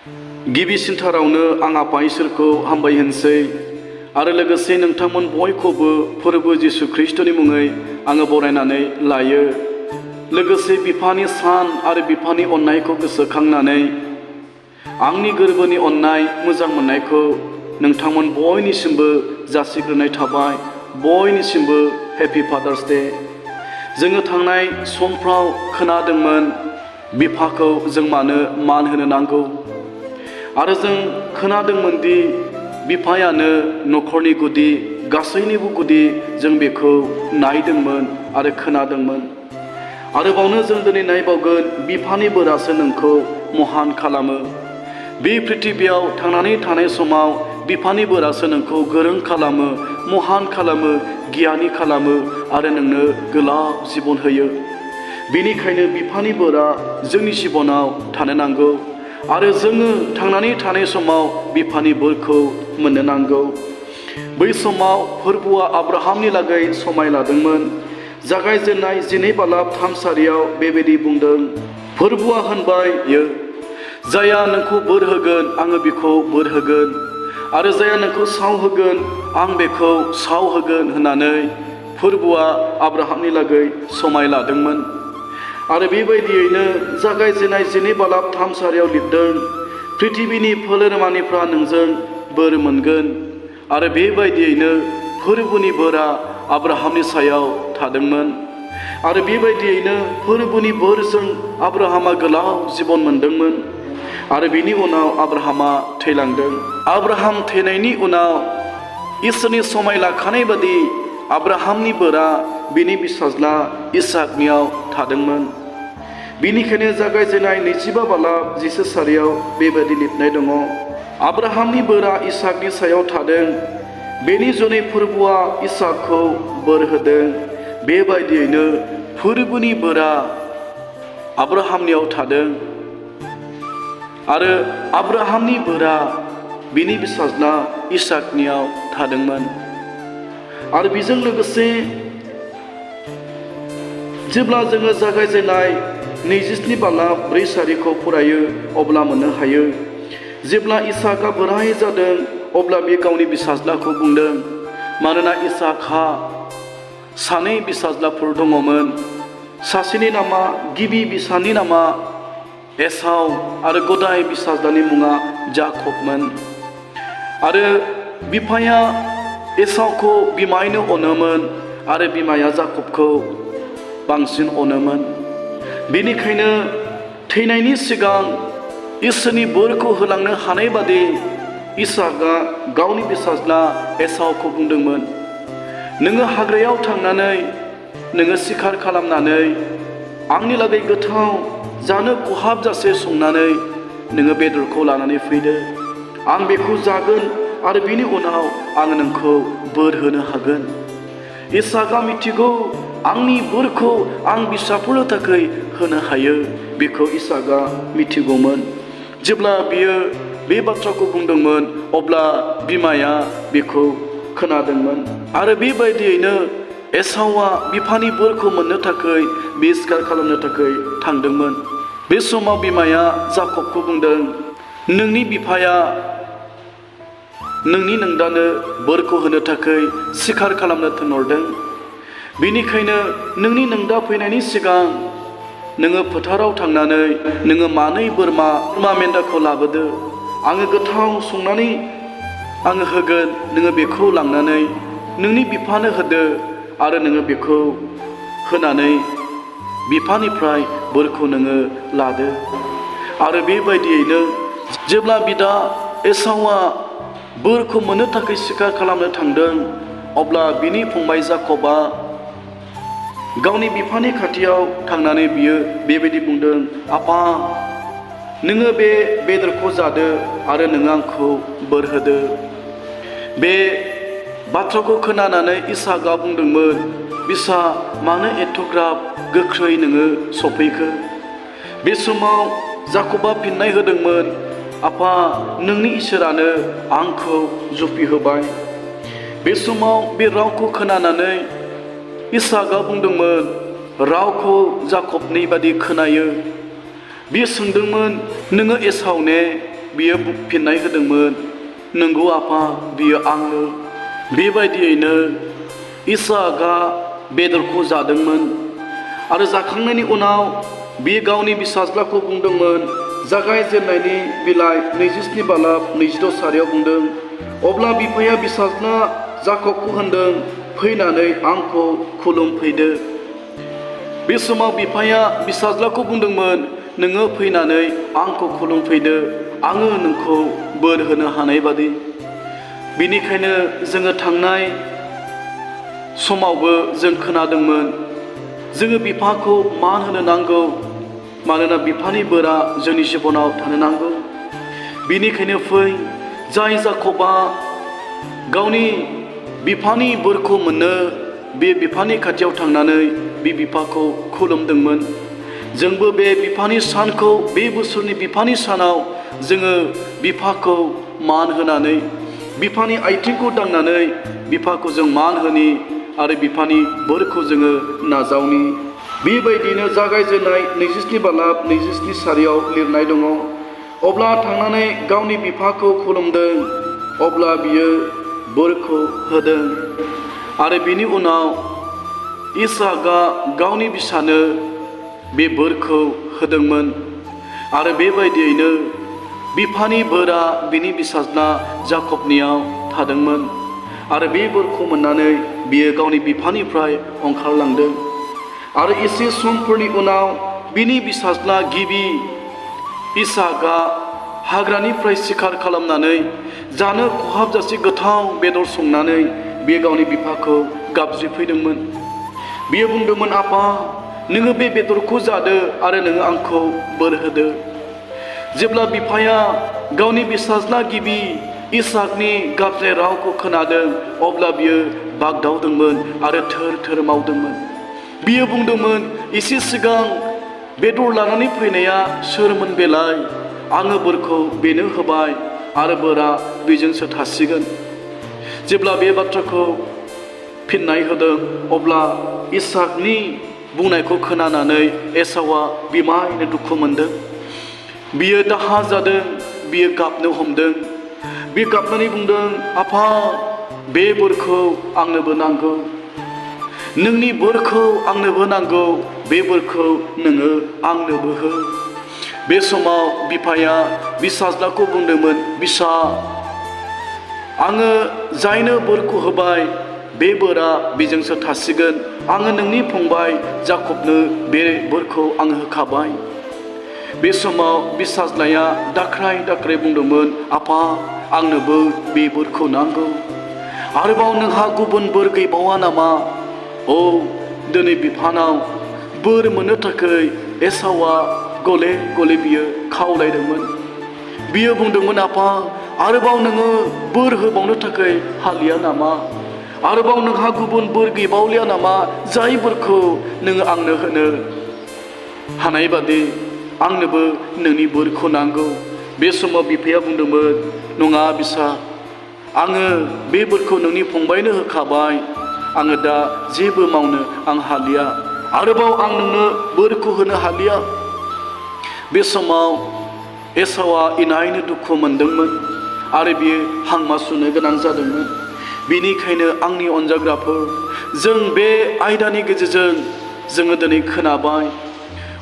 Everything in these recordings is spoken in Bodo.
गिबिसिनथारावनो आं आफा इसोरखौ हामबाय होनसै आरो लोगोसे नोंथांमोन बयखौबो फोरबो जिसु ख्रिस्टनि मुङै आङो बरायनानै लायो। लोगोसे बिफानि सान आरो बिफानि अननायखौ गोसोखांनानै आंनि गोरबोनि अननाय मोजां मोननायखौ नोंथांमोन बयनिसिमबो जासिग्रोनाय थाबाय। बयनिसिमबो हेपि फादार्स डे। जोङो थांनाय समफ्राव खोनादोंमोन बिफाखौ जों मानो मान होनो नांगौ आरो जों खोनादोंमोन दि बिफायानो न'खरनि गुदि, गासैनिबो गुदि। जों बेखौ नायदोंमोन आरो खोनादोंमोन। आरोबावनो जों दिनै नायबावगोन बिफानि बोरासो नोंखौ महान खालामो। बे प्रिथिबियाव थांनानै थानाय समाव बिफानि बोरासो नोंखौ गोरों खालामो, महान खालामो, गियानि खालामो आरो नोंनो गोलाव जिबन होयो। बेनिखायनो बिफानि बोरा जोंनि जिबनाव थानो नांगौ आरो जोङो थांनानै थानाय समाव बिफानि बोरखौ मोननो नांगौ। बै समाव फोरबोआ आब्राहामनि लागै समाय लादोंमोन। जागायजेननाय 12 बालाब 3 सारियाव बेबायदि बुंदों, फोरबोआ होनबाय, जाया नोंखौ बोर होगोन आङो बिखौ बोर होगोन आरो जाया नोंखौ साव होगोन आं बेखौ साव होगोन होननानै फोरबोआ आब्राहामनि लागै समाय लादोंमोन। आरो बेबायदियैनो जागायजेननाय 12 बालाब 3 सारियाव लिरदों, प्रिथिबिनि फोलेरमानिफ्रा नोंजों बोर मोनगोन। आरो बेबायदियैनो फोरबोनि बोरा आब्राहामनि सायाव थादोंमोन आरो बेबायदियैनो फोरबोनि बोरजों आब्राहामा गोलाव जिबन मोनदोंमोन। आरो बिनि उनाव आब्राहामा थैलांदों। आब्राहाम थैनायनि उनाव इसोरनि समाय लाखानाय बादि आब्राहामनि बोरा बिनि फिसाज्ला इसहाकनियाव थादोंमोन। बिनिखायनो जागायजेननाय 25 बालाब 10 सारियाव बेबायदि लिरनाय दङ, आब्राहामनि बोरा इसहाकनि सायाव थादों। बेनि जुनै फोरबोआ इसहाकखौ बोर होदों। बेबायदियैनो फोरबोनि बोरा आब्राहामनियाव थादों आरो आब्राहामनि बोरा बिनि फिसाज्ला इसहाकनियाव थादोंमोन। आरो बेजों लोगोसे जेब्ला जोङो जागायजेननाय 27 बालाब 4 सारिखौ फरायो अब्ला मोननो हायो, जेब्ला इसहाकआ बोराय जादों अब्ला बे गावनि फिसाज्लाखौ बुंदों, मानोना इसहाकहा 2 फिसाज्लाफोर दङमोन। सासेनि नामा गिबि फिसानि नामा एसाव आरो गदाय फिसाज्लानि मुङा जाकबमोन। आरो बिफाया एसावखौ बिमायनो अनोमोन आरो बिमाया जाकबखौ बांसिन अनोमोन। बेनिखायनो थैनायनि सिगां इसोरनि बोरखौ होलांनो हानाय बादि इसहाकआ गावनि फिसाज्ला एसावखौ बुंदोंमोन, नोङो हाग्रायाव थांनानै नोङो सिखार खालामनानै आंनि लागै गोथाव जानो खहाबजासे संनानै नोङो बेदरखौ लानानै फैदो। आं बेखौ जागोन आरो बिनि उनाव आं नोंखौ बोर होनो हागोन। इसहाकआ मिथिगौ आंनि बोरखौ आं फिसाफोरनो थाखाय होनो हायो। बेखौ इसहाकआ मिथिगौमोन। जेब्ला बियो बे बाथ्राखौ बुंदोंमोन अब्ला बिमाया बेखौ खोनादोंमोन। आरो बेबायदियैनो एसावआ बिफानि बोरखौ मोननो थाखाय बे सिखार खालामनो थाखाय थांदोंमोन। बे समाव बिमाया जाकबखौ बुंदों, नोंनि बिफाया नोंनि नोंदानो बोरखौ होनो थाखाय सिखार खालामनो थिनहरदों। बेनिखायनो नोंनि नोंदा फैनायनि सिगां नोङो फोथाराव थांनानै नोङो 2 बोरमा मेन्दाखौ लाबोदो। आङो गोथाव संनानै आङो होगोन। नोङो बेखौ लांनानै नोंनि बिफानो होदो आरो नोङो बेखौ होनानै बिफानिफ्राय बोरखौ नोङो लादो। आरो बेबायदियैनो जेब्ला बिदा एसावआ बोरखौ मोननो थाखाय सिखार खालामनो थांदों अब्ला बिनि फंबाय जाकबआ गावनि बिफानि खाथियाव थांनानै बियो बेबायदि बुंदों, आफा नोङो बे बेदरखौ जादो आरो नोङो आंखौ बोर होदो। बे बाथ्राखौ खोनानानै इसहाकआ बुंदोंमोन, बिसा मानो एथ'ग्राब गोख्रै नोङो सफैखो? बे समाव जाकबआ फिननाय होदोंमोन, आफा नोंनि इसोरानो आंखौ जुफिहोबाय। बे समाव बे रावखौ खोनानानै इसहाकआ बुंदोंमोन, रावखौ जाकबनि बादि खोनायो। बियो सोंदोंमोन, नोङो एसाव ने? बियो फिननाय होदोंमोन, नंगौ आफा, बियो आंनो। बेबायदियैनो इसहाकआ बेदरखौ जादोंमोन आरो जाखांनायनि उनाव बियो गावनि फिसाज्लाखौ बुंदोंमोन। जागायजेननायनि बिलाइ 27 बालाब 22 सारियाव बुंदों, अब्ला बिफाया फिसाज्ला जाकबखौ होनदों, फैनानै आंखौ खुलुमफैदो। बे समाव बिफाया फिसाज्लाखौ बुंदोंमोन, नोङो फैनानै आंखौ खुलुमफैदो, आङो नोंखौ बोर होनो हानाय बादि। बेनिखायनो जोङो थांनाय समावबो जों खोनादोंमोन, जोङो बिफाखौ मान होनो नांगौ, मानोना बिफानि बोरा जोंनि जिबनाव थानो नांगौ। बेनिखायनो फै, जाय जाकबा गावनि बिफानि बोरखौ मोननो बे बिफानि खाथियाव थांनानै बे बिफाखौ खुलुमदोंमोन। जोंबो बे बिफानि सानखौ, बे बोसोरनि बिफानि सानाव जोङो बिफाखौ मान होनानै, बिफानि आथिंखौ दांनानै बिफाखौ जों मान होनि आरो बिफानि बोरखौ जोङो नाजावनि। बेबायदिनो जागायजेननाय 27 बालाब 27 सारियाव लिरनाय दङ, अब्ला थांनानै गावनि बिफाखौ खुलुमदों, अब्ला बियो बोरखौ होदों। आरो बिनि उनाव इसहाकआ गावनि फिसानो बे बोरखौ होदोंमोन। आरो बेबायदियैनो बिफानि बोरा बिनि फिसाज्ला जाकबनियाव थादोंमोन। आरो बे बोरखौ मोननानै बियो गावनि बिफानिफ्राय ओंखारलांदों। आरो एसे समफोरनि उनाव बिनि फिसाज्ला गिबि इसहाकआ हाग्रानिफ्राय सिखार खालामनानै जानो खहाबजासे गोथाव बेदर संनानै बे गावनि बिफाखौ गाबज्रिफैदोंमोन। बियो बुंदोंमोन, आफा, नोङो बे बेदरखौ जादो आरो नोङो आंखौ बोर होदो। जेब्ला बिफाया गावनि फिसाज्ला गिबि इसहाकनि गाबज्रिनाय रावखौ खोनादों, अब्ला बियो बागदावदोंमोन आरो थोर थोर मावदोंमोन। बियो बुंदोंमोन, एसे सिगां बेदर लानानै फैनाया सोरमोन बेलाय? आङो बोरखौ बेनो होबाय आरो बोरा बेजोंसो थासिगोन। जेब्ला बे बाथ्राखौ फिननाय होदों, अब्ला इसहाकनि बुंनायखौ खोनानानै एसावआ बिमायनो दुखु मोनदों। बियो दाहा जादों, बियो गाबनो हमदों। बे गाबनानै बुंदों, आफा, बे बोरखौ आंनोबो नांगौ, नोंनि बोरखौ आंनोबो नांगौ, बे बोरखौ नोङो आंनोबो हो। बे समाव बिफाया फिसाज्लाखौ बुंदोंमोन, फिसा, आङो जायनो बोरखौ होबाय बे बोरा बेजोंसो थासिगोन। आङो नोंनि फंबाय जाकबनो बे बोरखौ आङो होखाबाय। बे समाव फिसाज्लाया दाख्राय दाख्राय बुंदोंमोन, आफा, आंनोबो बे बोरखौ नांगौ। आरोबाव नोंहा गुबुन बोर गैबावा नामा? औ, दिनै बिफानाव बोर मोननो थाखाय एसावआ गले गले बियो खावलायदोंमोन। बियो बुंदोंमोन, आफा, आरोबाव नोङो बोर होबावनो थाखाय हालिया नामा? आरोबाव नोंहा गुबुन बोर गैबावलिया नामा? जाय बोरखौ नोङो आंनो होनो हानाय बादि आंनोबो नोंनि बोरखौ नांगौ। बे समाव बिफाया बुंदोंमोन, नङा फिसा, आङो बे बोरखौ नोंनि फंबायनो होखाबाय। आङो दा जेबो मावनो आं हालिया, आरोबाव आं नोंनो बोरखौ होनो हालिया। बे समाव एसावआ इनायनो दुखु मोनदोंमोन आरो बियो हांमा सुनो गोनां जादोंमोन। बेनिखायनो आंनि अनजाग्राफोर, जों बे आयदानि गेजेरजों जोङो दिनै खोनाबाय,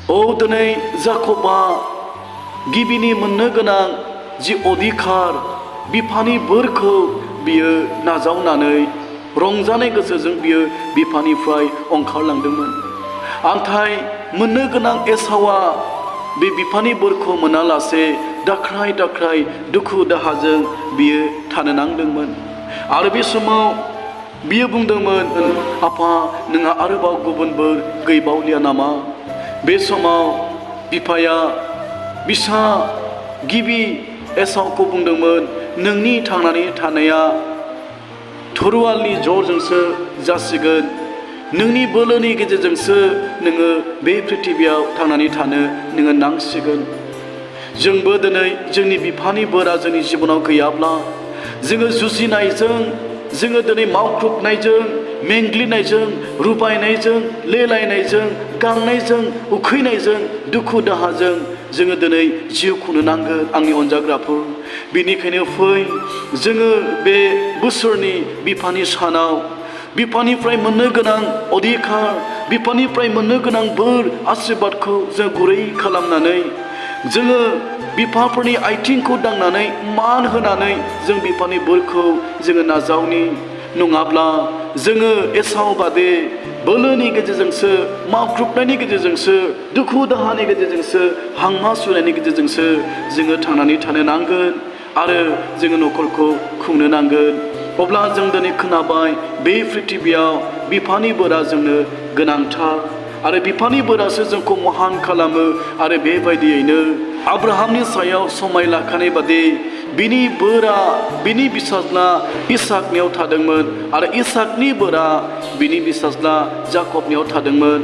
औ, दिनै जाकबा गिबिनि मोननो गोनां जि अधिकार बिफानि बोरखौ बियो नाजावनानै रंजानाय गोसोजों बियो बिफानिफ्राय ओंखारलांदोंमोन। नाथाय मोननो गोनां एसावआ बे बिफानि बोरखौ मोनालासे दाख्राय दाख्राय दुखु दाहाजों बियो थानो नांदोंमोन। आरो बे समाव बियो बुंदोंमोन, आफा, नोंहा आरोबाव गुबुन बोर गैबावलिया नामा? बे समाव बिफाया बिसा गिबि एसावखौ बुंदोंमोन, नोंनि थांनानै थानाया थरुवालनि जरजोंसो जासिगोन, नोंनि बोलोनि गेजेरजोंसो नोङो बे प्रिथिबियाव थांनानै थानो नोङो नांसिगोन। जोंबो दिनै जोंनि बिफानि बोरा जोंनि जिबनाव गैयाब्ला जोङो जुजिनायजों, जोङो दिनै मावख्रुबनायजों, मेंग्लिनायजों, रुबायनायजों, लेलायनायजों, गांनायजों, उखैनायजों, दुखु दाहाजों जोङो दिनै जिउ खुंनो नांगोन आंनि अनजाग्राफोर बेनिखायनो फै जोङो बे बोसोरनि बिफानि सानाव बिफानिफ्राय मोननो गोनां अधिकार बिफानिफ्राय मोननो गोनां बोर आशीर्बादखौ जों गुरै खालामनानै जोङो बिफाफोरनि आथिंखौ दांनानै मान होनानै जों बिफानि बोरखौ जोङो नाजावनि नङाब्ला जोङो एसाव बादे बोलोनि गेजेरजोंसो मावख्रुबनायनि गेजेरजोंसो दुखु दाहानि गेजेरजोंसो हांमा सुनायनि गेजेरजोंसो जोङो थांनानै थानो नांगोन आरो जोङो न'खरखौ खुंनो नांगोन अब्ला जों दिनै खोनाबाय बे पृथिबियाव बिफानि बोरा जोंनो गोनांथार आरो बिफानि बोरासो जोंखौ महान खालामो आरो बेबायदियैनो आब्राहामनि सायाव समाय लाखानाय बादि बिनि बोरा बिनि बिसाज्ला इसाकनियाव थादोंमोन आरो इसाकनि बोरा बिनि बिसाज्ला जाकबनियाव थादोंमोन